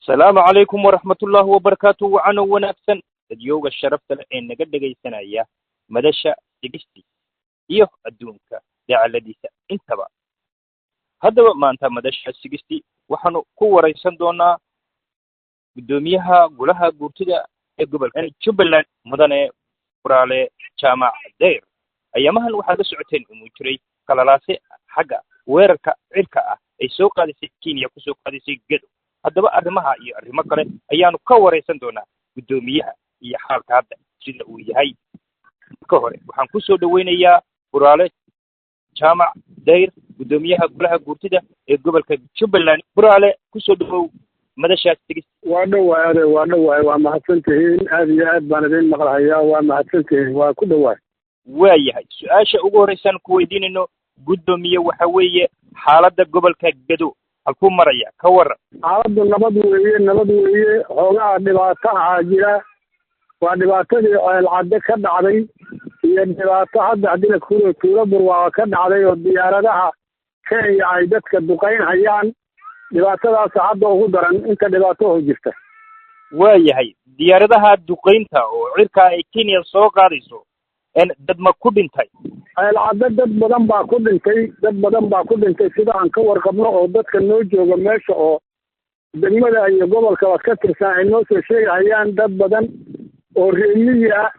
Asalaamu calaykum waraxmatullaahi wabarakaatu. Wacano wanaagsan dadyooga sharafta leh ee naga dhegaysanaya Madasha 60 iyo adduunka dacaladiisa intaba. Haddaba maanta Madasha 60 waxaanu ku waraysan doonaa guddoomiyaha golaha guurtida ee gobolka Jubbaland, mudane Buraale Jaamac Dayr. Ayaamahan waxaad la socoteen inuu jiray kalalaase xagga weerarka cirka ah ay soo qaadisay Kenya, kusoo qaadisay Gedo. Haddaba arrimaha iyo arrimo kale ayaanu ka waraysan doonaa guddoomiyaha iyo xaalka hadda sida uu yahay. Marka hore waxaan kusoo dhaweynayaa Buraale Jaamac Dayr, guddoomiyaha golaha guurtida ee gobolka Jubbaland. Buraale, kusoo dhawow Madashaas 60. Waa dhowahay ade, waa dhowahay, waa mahadsan tihiin, aad iyo aad baan idin maqlahayaa, waa mahadsan tihiin, waa ku dhowahay. Waayahay, su-aasha ugu horreysaan ku weydiinayno, guddoomiye, waxa weeye xaaladda gobolka Gedo halkuu maraya, ka waran? Xaaladdu nabad weeye, nabad weeye. Xoogaha dhibaataha jira waa dhibaatadii Ceelcadde ka dhacday iyo dhibaato hadda haddii la kuro Tuulo Burwaaqa ka dhacday oo diyaaradaha Kenya ay dadka duqayn hayaan. Dhibaatadaasa hadda ugu daran inta dhibaataho jirta. Waayahay, diyaaradaha duqaynta oo cirka ay Kenya soo qaadayso, dad ma ku dhintay? Ceelcadde dad badan baa ku dhintay, dad badan baa ku dhintay sida aan ka warqabno oo dadka noo jooga meesha oo degmada iyo gobolkaba ka tirsan ay noo soo sheegahayaan. Dad badan oo reemiyi ah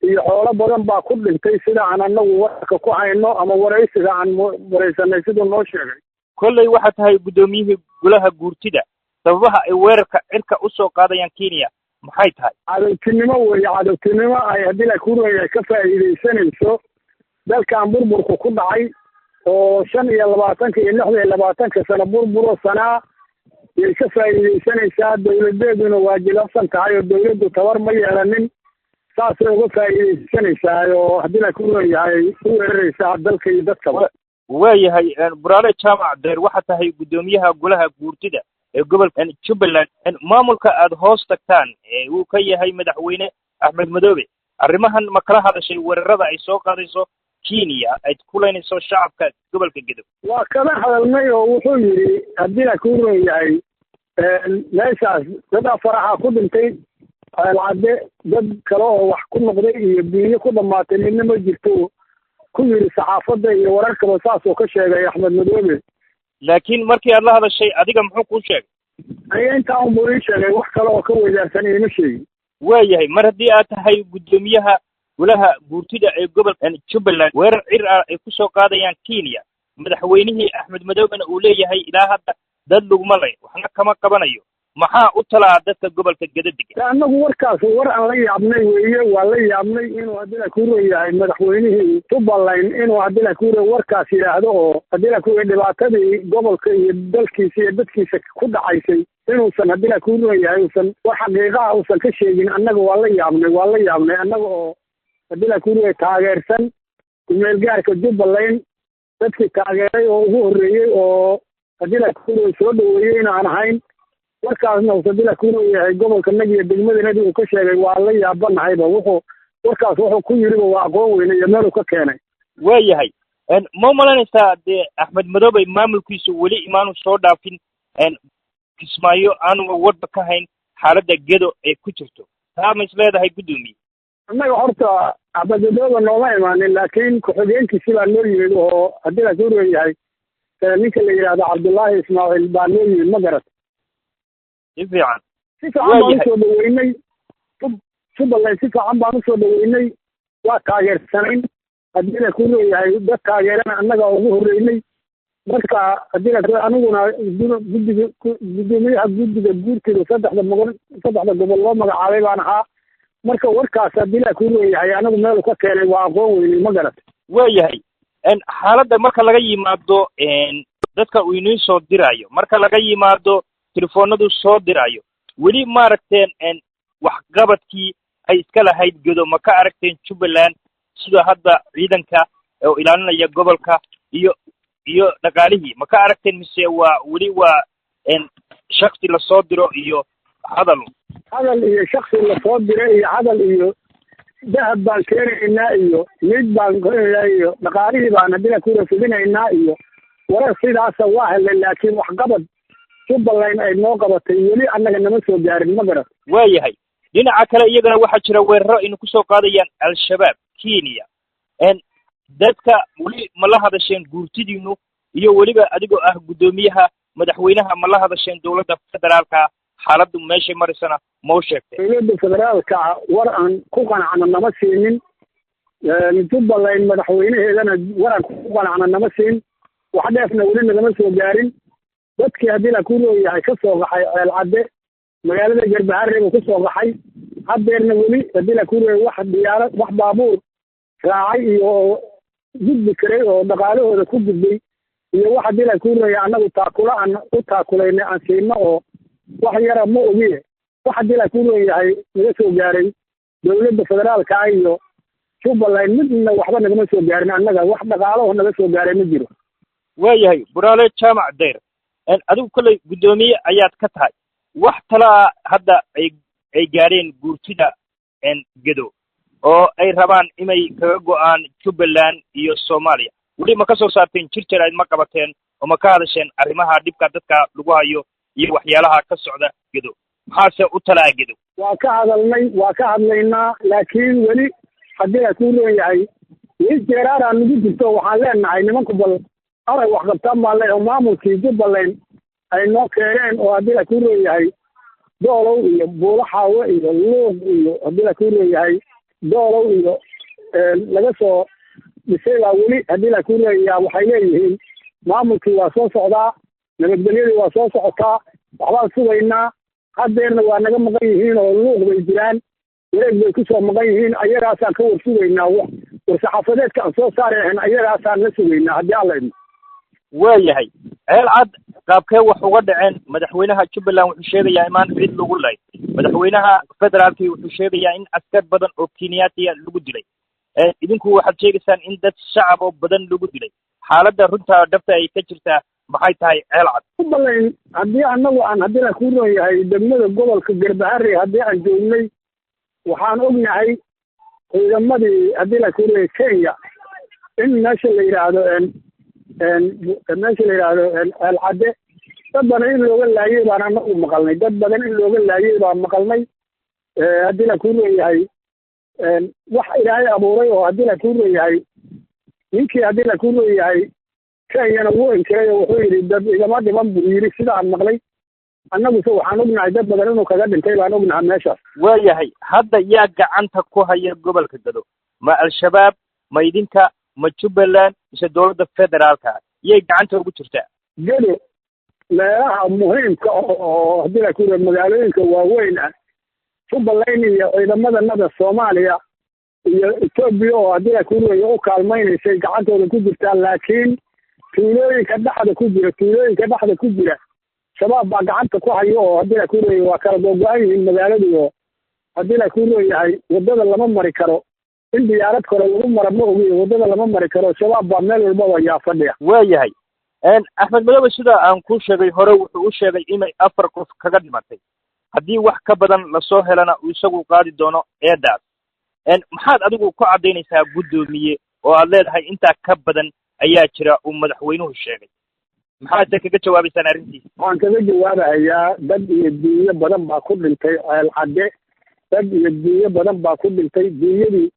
iyo xoolo badan baa ku dhintay sida aan anagu warka ku hayno ama waraysiga aan waraysanay siduu noo sheegay. Kolley waxaa tahay guddoomiyihii golaha guurtida, sababaha ay weerarka cirka usoo qaadayaan Kenya maxay tahay? Cadowtinimo weeye, cadowtinimo ay haddii la kureeya ka faa'iidaysanayso dalkan burburku ku dhacay oo 25-ka iyo 26-ka sano burburo sanaa yay ka faa'iidaysanaysaa. Dawladeeduna waa jilicsan tahay oo dawladdu tabar ma yeelanin, saasay uga faa'iidaysanaysaa oo haddii la ku leeyahay u weeraraysaa dalka iyo dadkaba. Waayahay, Buraale Jaamac Deer, waxaa tahay guddoomiyaha golaha guurtida ee gobolka Jubbaland. Maamulka aada hoos tagtaan ee uu ka yahay madaxweyne Axmed Madoobe, arrimahan ma kala hadashay, weerarada ay soo qaadayso Kenya ay kulaynayso shacabka gobolka Gedo? Waa kala hadalnay oo wuxuu yidhi haddii la ku leeyahay meeshaas dad afaraxa ku dhintay Ceelcadde, dad kale oo wax ku noqday iyo biyo ku dhamaatay midna ma jirto, ku yidhi saxaafadda iyo wararkaba saasuu ka sheegay Axmed Madoobe. Laakiin markii aad la hadashay adiga muxuu kuu sheegay? Aniga intaa unbuu ii sheegay, wax kale oo ka weydaarsan iima sheegin. Waayahay, mar haddii aad tahay guddoomiyaha golaha guurtida ee gobolka Jubbaland, weerar cir ah ay kusoo qaadayaan Kenya, madaxweynihii Axmed Madoobena uu leeyahay ilaa hadda dad laguma layn, waxna kama qabanayo, maxaa u talaa dadka gobolka Gedo degan? Annagu warkaas war aan la yaabnay weeye, waa la yaabnay inuu haddii la ku leeyahay madaxweynihii Jubbaland inuu haddii la ku leeyahay warkaas yidhaahdo oo haddii la ku leeyahay dhibaatadii gobolka iyo dalkiisa iyo dadkiisa ku dhacaysay inuusan haddii la ku leeyahay uusan wax xaqiiqaha uusan ka sheegin. Annaga waa la yaabnay, waa la yaabnay annaga oo haddii la ku leeyahay taageersan kumeel gaarka Jubbaland, dadkii taageeray oo ugu horreeyey oo haddii la ku leeyahay soo dhaweeyey in aan ahayn, warkaasna uusan dila ku leeyahay gobolka nagi iyo degmadanadi uu ka sheegay, waa la yaabanahayba. Wuxuu warkaas wuxuu ku yidhiba waa aqoon weyne iyo meeluu ka keenay. Waayahay, ma umalanaysaa dee Axmed Madoobe maamulkiisu weli imaanu soo dhaafin Kismaayo, aanuba warba ka hayn xaaladda Gedo ay ku jirto, taa ma is leedahay, guddoomiye? Annaga horta Axmed Madoobe nooma imaanin, laakiin ku-xigeenkiisi baa noo yimid oo haddii la ku leeyahay ninka la yidhaahdo Cabdullaahi Ismaaciil baa noo yimid, ma garat? Si fiican. Si fiican baan usoo dhaweynay Jubbaland, si fiican baan usoo dhaweynay, waa taageersanayn haddii la ku leeyahay dad taageerana annaga ugu horreynay. Marka haddii la aniguna guddiga guddoomiyaha guddiga guurtida saddexda moqol saddexda gobol loo magacaabay baan ahaa. Marka warkaas haddii la ku leeyahay anagu meelu ka keenay waa aqoon weynay, ma garat? Waayahay, xaaladda marka laga yimaado dadka uu inii soo diraayo, marka laga yimaado telefoonadu soo diraayo, weli maaragteen waxqabadkii ay iska lahayd Gedo ma ka aragteen Jubbaland, sida hadda ciidanka oo ilaalinaya gobolka iyo dhaqaalihii ma ka aragteen, mise waa weli waa shaksi lasoo diro iyo hadal? Hadal iyo shaksi lasoo diro iyo hadal iyo dahab baan keenaynaa iyo mid baan keenaynaa iyo dhaqaalihii baan haddii la kula fidinaynaa iyo warar sidaasa waa helay, laakiin waxqabad Jubbaland ay noo qabatay weli annaga nama soo gaarin, ma garan. Waayahay, dhinaca kale iyagana waxaa jira weeraro aynu kusoo qaadayaan Al-Shabaab Kenya. Dadka weli ma la hadasheen guurtidiinu iyo weliba adigoo ah guddoomiyaha madaxweynaha ma la hadasheen dowladda federaalka? Xaaladdu meeshay maraysana ma u sheegtay? Dowladda federaalka war aan ku qanacno nama siinin, Jubbaland madaxweynaheedana war aan ku qanacno nama siin, wax dheefna weli nagama soo gaarin. Dadkii haddii la ku leeyahay ka soo qaxay Ceelcadde magaalada Garbaharre buu ku soo qaxay, haddeerna weli haddii la ku leeyahay wax diyaarad wax baabuur raacay iyo gudbi karay oo dhaqaalahooda ku gudbay iyo wax haddii la ku leeyahay annagu taakula aan u taakulaynay aan siino oo wax yara ma ogiye, wax haddii la ku leeyahay naga soo gaaray dowladda federaalka iyo Jubbaland midna waxba nagama soo gaarin, annaga wax dhaqaalaho naga soo gaaray ma jiro. Waayahay, Buraale Jaamac Dayr, adigu kolley guddoomiye ayaad ka tahay, wax talaa hadda ay gaadheen guurtida Gedo oo ay rabaan inay kaga go'aan Jubbaland iyo Soomaaliya weli ma ka soo saarteen? Jir jaraa'id ma qabateen oo ma ka hadasheen arrimaha dhibka dadka lagu hayo iyo waxyaalaha ka socda Gedo? Maxaase u talaa Gedo? Waa ka hadalnay, waa ka hadlaynaa, laakiin weli haddii la kuu leeyahay weli jeeraaraan nagu jirto. Waxaan leenahay nimanku bal aray wax qabtaan baan leeyahay, maamulkii Jubbaland ay noo keeneen oo haddii la kuu leeyahay Doolow iyo Buulaxaawe iyo Luuq iyo haddii la kuu leeyahay Doolow iyo laga soo dhisay baa weli haddii la kuu leeyahay waxay leeyihiin maamulkii waa soo socdaa, nabadgelyadii waa soo socotaa, waxbaan sugaynaa. Haddeerna waa naga maqan yihiin oo Luuq bay jiraan, wareeg bay kusoo maqan yihiin, ayagaasaan ka war sugaynaa. War-saxaafadeedka aan soo saari ahayn ayagaasaan la sugaynaa haddii Alla idmo. Waayahay, Ceelcad qaabkee wax uga dhaceen? Madaxweynaha Jubbaland wuxuu sheegayaa imaan cid lagu lay, madaxweynaha federaalkii wuxuu sheegayaa in askar badan oo Kenyaatiya lagu dilay, idinku waxaad sheegaysaan in dad shacab oo badan lagu dilay. Xaaladda runta dhabta ay ka jirtaa maxay tahay Ceelcad? Jubbaland haddii annagu aan haddii la ku leeyahay degmada gobolka Garbaharre haddii aan joognay waxaan ognahay ciidamadii haddii la ku leeyahay Kenya in meesha la yidhaahdo meesha la yidhaahdo Ceelcadde dad badan in looga laayay baan annagu maqalnay, dad badan in looga laayay baan maqalnay. Haddii la ku leeyahay wax Ilaahay abuuray oo haddii la ku leeyahay ninkii haddii la ku leeyahay Kenyana wuu inkiray oo wuxuu yidhi dad igama dhiman buu yidhi sidaan maqlay. Annaguse waxaan ognahay dad badan inuu kaga dhintay baan ognahay meeshaas. Waayahay, hadda yaa gacanta ku haya gobolka Gado? Ma Al-Shabaab, ma idinka, ma Jubbaland, mise dowladda federaalka yay gacanta ugu jirtaa? Gedo meelaha muhiimka oo haddii la ku yidhaha magaalooyinka waaweyn ah Jubbaland iyo ciidamadanada Soomaaliya iyo Etoobiya oo haddii la ku leeyahay u kaalmaynaysay gacantooda ku jirtaa, laakiin tuulooyinka dhexda ku jira, tuulooyinka dhexda ku jira Shabaab baa gacanta ku hayo oo haddii la ku leeyahay waa kala googo-an yihiin magaaladii oo haddii la ku leeyahay waddada lama mari karo, in diyaarad kale lagu mara ma ogiyo waddada lama mari karo, Shabaab baa meel walbaba yaa fadhiya. Waayahay, Axmed Madoobe sida aan kuu sheegay hore wuxuu u sheegay inay 4 qof kaga dhimatay, haddii wax ka badan lasoo helana uu isagu qaadi doono eedaas. Maxaad adigu ku caddaynaysaa guddoomiye oo aad leedahay intaa ka badan ayaa jira uu madaxweynuhu sheegay? Maxaadse kaga jawaabaysaan arrintiisa? Waxaan kaga jawaabahayaa dad iyo duunyo badan baa ku dhintay Ceelcadde, dad iyo duunyo badan baa ku dhintay. Duunyadii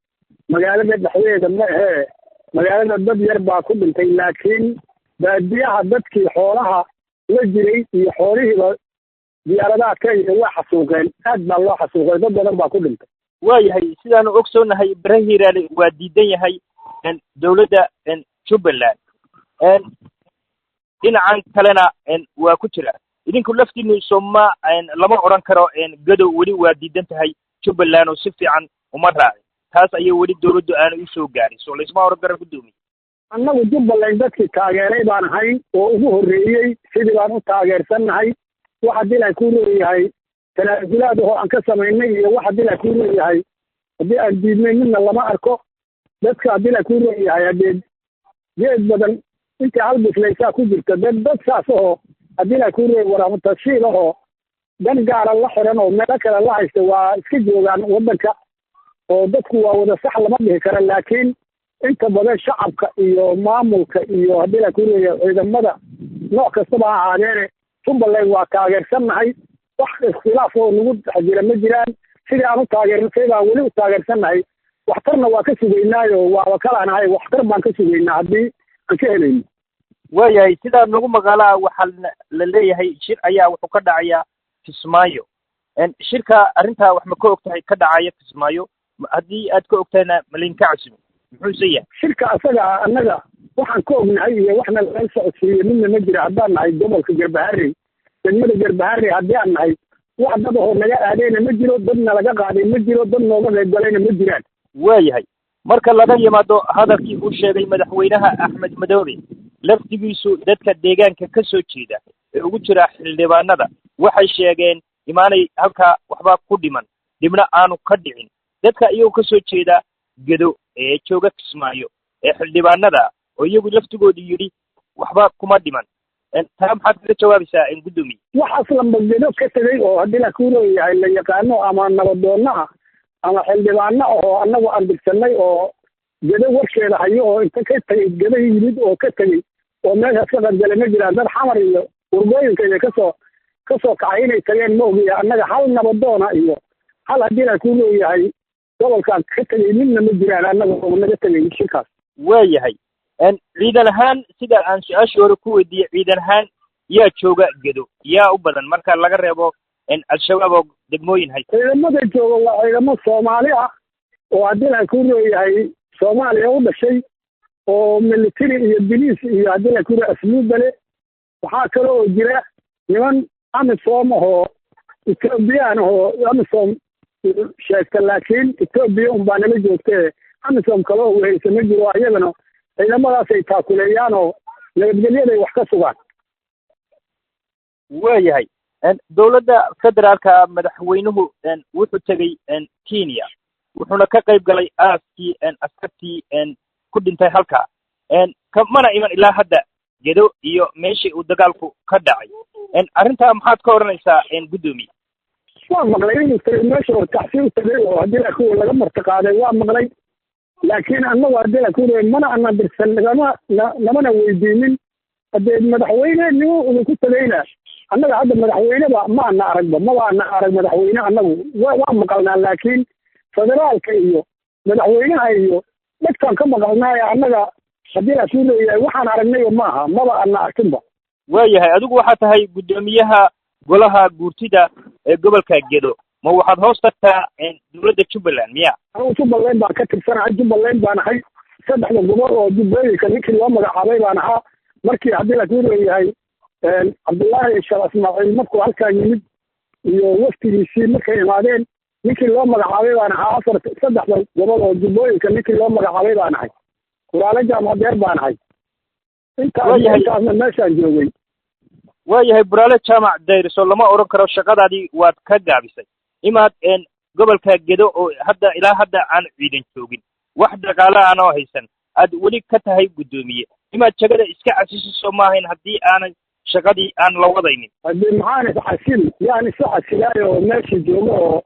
magaalada dhexdeeda ma ahee, magaalada dad yar baa ku dhintay, laakiin baadiyaha dadkii xoolaha la jiray iyo xoolihiiba diyaaradaha Kenya waa xasuuqeen, aad baa loo xasuuqay, dad badan baa ku dhintay. Waayahay, sidaanu ogsoonahay Bare Hiiraale waa diidan yahay dowladda Jubbaland, dhinacan kalena waa ku jira. Idinku laftiinu sooma lama odhan karo Gadow weli waa diidan tahay Jubbaland oo si fiican uma raacin, taas ayay weli dowladdu aanay usoo gaarin, soo laysma odhan karo guddoomiye? Annagu Jubbaland dadkii taageeray baan ahayn oo ugu horreeyey, sidii baan u taageersannahay. Wax haddii la ku leeyahay tanaasulaad oo aan ka samaynay iyo wax haddii la ku leeyahay haddii aan diidnay midna lama arko. Dadka haddii la ku leeyahay haddee geed badan intii hal bislaysaa ku jirta dad dad saas ahoo haddii la ku leeyahay waramutashiil ahoo dan gaara la xiran oo meelo kale la haysta waa iska joogaan waddanka, oo dadku waa wada sax lama dhihi karo, laakiin inta badan shacabka iyo maamulka iyo haddii la ku leeyahay ciidamada nooc kastaba ha ahaadeene Jubbaland waa taageersannahay, wax iskhilaaf oo nagu dhex jira ma jiraan. Sidii aan u taageernay baan weli u taageersannahay. Waxtarna waa ka sugaynaayo, waaba kalanahay, waxtar baan ka sugaynaa haddii aan ka helayno. Waayahay, sidaa nagu maqaalaa waxaa la leeyahay shir ayaa wuxuu ka dhacayaa Kismaayo. Shirka arrintaa wax ma ka og tahay ka dhacaya Kismaayo? Haddii aad ka og tahayna malinka cusub muxuuse yahay shirka asaga ah? Annaga waxaan ka ognahay iyo waxna laga socodsiiye midna ma jira. Haddaan nahay gobolka Garbaharey, degmada Garbaharey haddii aan nahay, wax dad ahoo naga aadeyna ma jiro, dadna laga qaaday ma jiro, dad nooga qayb galayna ma jiraan. Waayahay, marka laga yimaado hadalkii uu sheegay madaxweynaha Axmed Madoobe laftigiisu, dadka deegaanka ka soo jeeda ee ugu jira xildhibaanada waxay sheegeen imaanay halkaa waxba ku dhiman, dhibna aanu ka dhicin. Dadka iyagoo ka soo jeeda Gedo ee jooga Kismaayo ee xildhibaanada oo iyagu laftigoodu yidhi waxba kuma dhiman, taa maxaad kaga jawaabaysaa, guddoomiye? Wax aslanba Gedo ka tegey oo haddii la kuu leeyahay la yaqaano ama nabadoonaha ama xildhibaano ahoo annagu aan dirsanay oo Gedo warkeeda hayo oo inta ka tegey Gedo yimid oo ka tegey oo meeshaas ka qaybgalay ma jiraan. Dad Xamar iyo warbooyinka iyo kasoo kacay inay tageen ma ogiya, annaga hal nabadoona iyo hal haddii la kuu leeyahay gobolkaan ka tegey midna ma jiraan annaga oo naga tegay shirkaas. Waayahay, ciidan ahaan sida aan su-aashii hore ku weydiiyey, ciidan ahaan yaa jooga Gedo, yaa u badan marka laga reebo Al-Shabaab oo degmooyin haysta? Ciidamada jooga waa ciidamo Soomaali ah oo haddii la kuu leeyahay Soomaaliya u dhashay oo military iyo biliis iyo haddii la kuu leeyahay asluubale. Waxaa kale oo jira niman AMISOM ahoo Ethoobiyan ahoo AMISOM sheegta, laakiin Ethoobiya unbaa nala joogtee AMISOM kale oo weheysa ma jiro. Ayagana ciidamadaasay taakuleeyaan oo nabadgelyaday wax ka sugaan. Waayahay, dowladda federaalka madaxweynuhu wuxuu tegey Kenya, wuxuuna ka qayb galay aaskii askartii ku dhintay halkaa, mana iman ilaa hadda Gedo iyo meeshii uu dagaalku ka dhacay. Arrintaa maxaad ka odhanaysaa, guddoomiye? Waa maqlay inuu tagay meesha oo tacsi u tagay oo haddii la kuwa laga martiqaaday, waa maqlay, laakiin annagu haddii la kuwa mana ana dirsan, nagama namana weydiinin. Haddee madaxweyne nimo idinku tagayna, annaga hadda madaxweyneba ma ana aragba, maba ana arag madaxweyne. Annagu waa maqalnaa, laakiin federaalka iyo madaxweynaha iyo dhegtaan ka maqalnaaye annaga haddii la kuu leeyahay waxaan aragnayo maaha, maba ana arkinba. Waayahay, adigu waxaa tahay guddoomiyaha golaha guurtida ee gobolka Gedo, ma waxaad hoos tagtaa dowladda Jubbaland miya? Anigu Jubbaland baan ka tirsanahay, Jubbaland baan ahay. Saddexda gobol oo jubbooyinka ninkii loo magacaabay baan ahaa. Markii haddii la kuu leeyahay Cabdullaahi Sheekh Ismaaciil markuu halkaa yimid iyo waftigiisii markay imaadeen, ninkii loo magacaabay baan ahaa. Afar saddexda gobol oo jubbooyinka ninkii loo magacaabay baan ahay, Kuraale Jaamacadeer baan ahay. Intaas intaasna meeshaan joogay. Waayahay, Buraale Jaamac Dayriso, lama odhan karo shaqadaadii waad ka gaabisay imaad gobolka Gedo oo hadda ilaa hadda aan ciidan joogin, wax dhaqaala aanoo haysan, aad weli ka tahay guddoomiye, imaad jagada iska casiso maahayn haddii aanay shaqadii aan la wadaynin? Haddii maxaan iscasil, yaan isu casilaayo oo meeshii joogo oo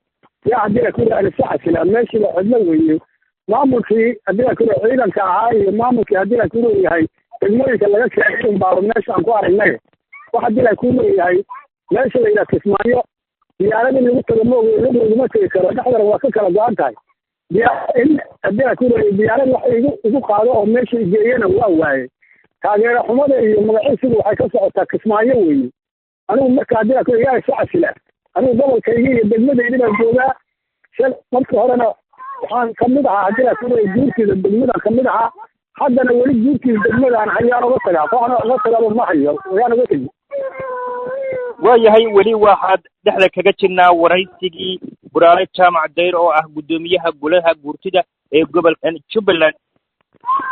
yaa haddii la kuli aan isu casilaa? Meeshiiba cidlo weeye. Maamulkii haddii la kuli ciidanka ahaa iyo maamulkii haddii la ku leeyahay degmooyinka laga keenay unbaaba meesha aan ku aragnay. Wax haddii la ku leeyahay meesha la yidhaha Kismaayo diyaarad in lagu tago maoge lug laguma tegi karo, dhexdana waa ka kala go-an tahay. In haddii la ku leeyahay diyaarad wax igu qaado oo meesha igeeyana waa waaye. Taageero xumada iyo magaciisigu waxay ka socotaa Kismaayo weeye. Anigu marka haddii la ku yaa isu casila, anigu gobolkayga iyo degmadaydi baan joogaa. Shal marka horena waxaan kamid ahaa haddii la ku leeyahay guurtiida degmadaan kamid ahaa, haddana weli guurtiida degmadaan hayaan uga tagaa, kooxna uga tagaba ma hayo, wayaan uga tegi. Waayahay, weli waxaad dhexda kaga jirnaa waraysigii Buraale Jaamac Dayr oo ah guddoomiyaha golaha guurtida ee gobolka Jubbaland.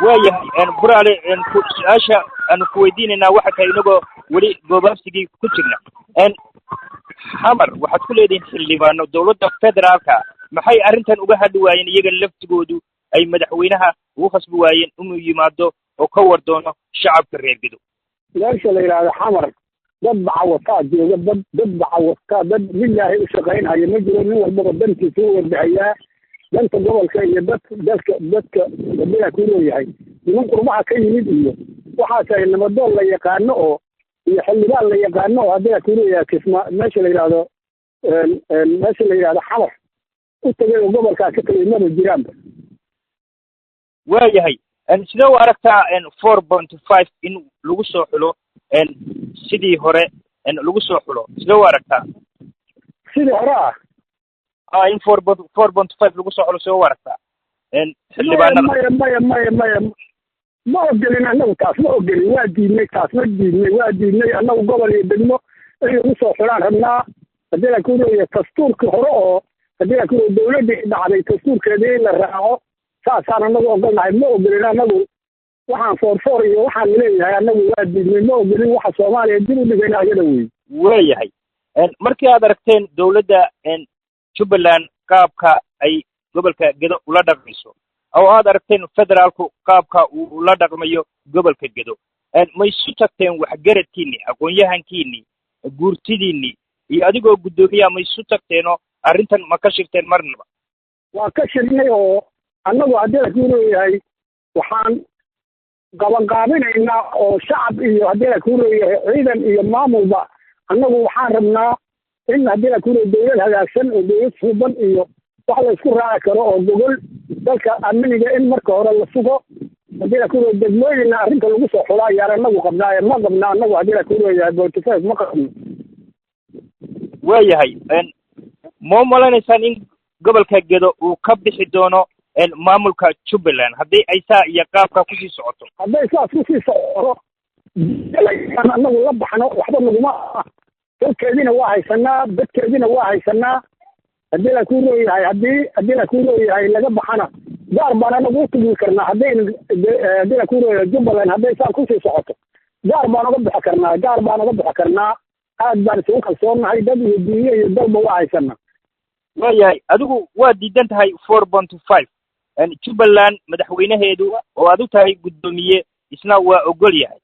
Waayahay Buraale, su-aasha aanu ku weydiinaynaa waxay tahay, inagoo weli goobaabsigii ku jirna, Xamar waxaad ku leedihiin xildhibaano dowladda federaalka, maxay arrintan uga hadli waayeen iyaga laftigoodu, ay madaxweynaha ugu khasbi waayeen inuu yimaado oo ka war doono shacabka reer Gedo? Meesha la yidhaahdo Xamar dad bacawataa jooga, dad bacawataa, dad lilaahi u shaqaynhaya ma jiro. Nin walbaba dantiisa u warbahayaa, danta gobolka iyo dad dadka gabdhaha ku leeyahay niman qurbaha ka yimid iyo waxaas ay nabadoon la yaqaano oo Iyo xildhibaan la yaqaano oo haddii la kuleeyahay Kisma, meesha la yidhaahdo, meesha la yidhahdo Xamar u tagay oo gobolkaa ka tagay maba jiraanba. Waayahay, sidee u aragtaa 4.5 in lagu soo xulo, sidii hore lagu soo xulo, sidee u aragtaa? Sidii hore ah? In 4.5 lagu soo xulo, sidee u aragtaa xildhibaanada? Maya, maya, maya, maya, ma ogelin annagu taas, ma ogelin. Waa diidnay taas, ma diidnay, waa diidnay. Annagu gobol iyo degmo in lagu soo xulaan rabnaa. Haddii la kuleeyahay dastuurkii hore oo haddii la kuleeyahay dawladdii dhacday dastuurkeedii in la raaco, saasaan annagu ogolnahay. Ma ogelin annagu waxaan 4 4 iyo waxaan leeyahay. Annagu waa diidnay, ma ogelin. Waxa Soomaaliya dib u dhigayna ayada wey. Waayahay, markii aad aragteen dawladda Jubbaland qaabka ay gobolka Gedo ula dhaqmayso, oo aad aragteen federaalku qaabka uu ula dhaqmayo gobolka Gedo, ma isu tagteen waxgaradkiinni, aqoon-yahankiinni, guurtidiinni iyo adigoo guddoomiyaha, ma isu tagteenoo arrintan ma ka shirteen marnaba? Waa ka shirnay, oo annagu haddii la kuu leeyahay waxaan qabanqaabinaynaa oo shacab iyo haddii la kuu leeyahay ciidan iyo maamulba. Annagu waxaan rabnaa in haddii la kuu leeyahay dawlad hagaagsan oo dawlad suuban iyo wax la isku raaci karo oo gogol dalka amniga in marka hore la sugo, haddii la kuu leeyahay degmooyinna arrinta lagu soo xulaa ayaan annagu qabnaaye. Ma qabna annagu haddii la kuu leeyahay 45 ma qabno. Waayahay, ma umalanaysaan in gobolka Gedo uu ka bixi doono maamulka Jubbaland haddii ay saa iyo qaabka kusii socoto? Hadday saas kusii socoto, annagu la baxno waxba naguma ah. Dalkeediina waa haysanaa, dadkeediina waa haysanaa. Haddii la kuu leeyahay haddii la kuu leeyahay laga baxana, gaar baan anagu u tegi karnaa. Haddii la kuu leeyahay Jubbaland hadday saa kusii socoto, gaar baan uga bixi karnaa, gaar baan uga bixi karnaa. Aad baan isugu kalsoonnahay, dad iyo diinyo iyo dalba waa haysanaa. Waayahay, adigu waa diidan tahay 4.5, Jubbaland madaxweynaheedu oo aad u tahay guddoomiye isna waa ogol yahay.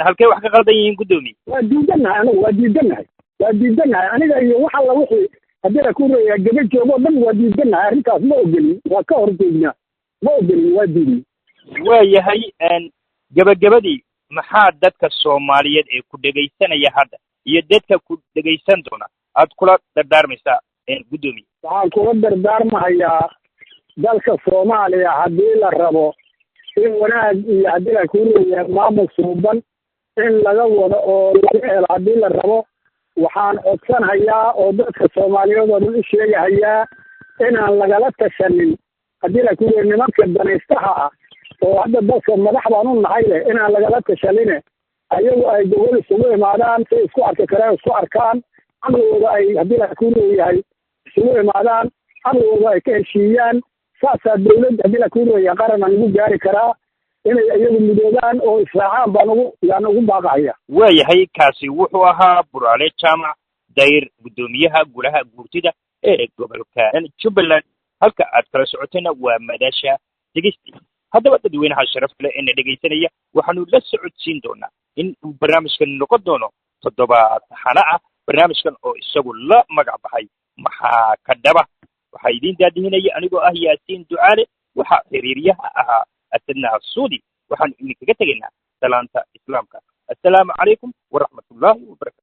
Halkee wax ka qaldan yihiin, guddoomiye? Waa diidannahay anagu, waa diidannahay, waa diidannahay. Aniga iyo wax alla wixii haddii la ku leeyahay gaba joogo dhan waa diidannahay arrintaas. Ma ogelin, waa ka horjeednaa, ma ogelin, waa diidnay. Waayahay, gebagabadii, maxaa dadka Soomaaliyeed ee ku dhegaysanaya hadda iyo dadka ku dhegaysan doona aad kula dardaarmaysaa, guddoomiye? Waxaan kula dardaarmahayaa dalka Soomaaliya haddii la rabo in wanaag iyo haddii la ku leeyahay maamul suuban in laga wado oo laga helo haddii la rabo, waxaan codsanhayaa oo dadka Soomaaliyeed oo dhan u sheegahayaa inaan lagala tashanin haddii la ku leeyahay nimanka danaystaha ah oo hadda dalka madax baan u nahay leh, inaan lagala tashanine ayagu ay gogol isugu imaadaan, say isku arki karaan isku arkaan, caqligooda ay haddii la ku leeyahay isugu imaadaan, caqligooda ay ka heshiiyaan. Saasaa dawlad haddii la ku leeyahay qaran aan ugu gaari karaa. Inay iyagu midoobaan oo israacaan baan ugu yaan ugu baaqahaya. Waayahay, kaasi wuxuu ahaa Buraale Jaamac Dayr, guddoomiyaha golaha guurtida ee gobolka Jubbaland. Halka aad kala socotayna waa Madasha Dhegeysti. Haddaba dadweynaha sharafta leh ee na dhegaysanaya, waxaanu la socodsiin doonaa in uu barnaamijkan noqon doono toddobaad taxane ah, barnaamijkan oo isagu la magac baxay "Maxaa ka dhaba?" Waxaa idiin daadihinaya anigoo ah Yaasiin Ducaale, waxaa xiriiryaha ahaa Asadna Suudi. Waxaanu idinkaga tegaynaa salaanta islaamka: assalaamu calaykum waraxmatullaahi wabarakatu.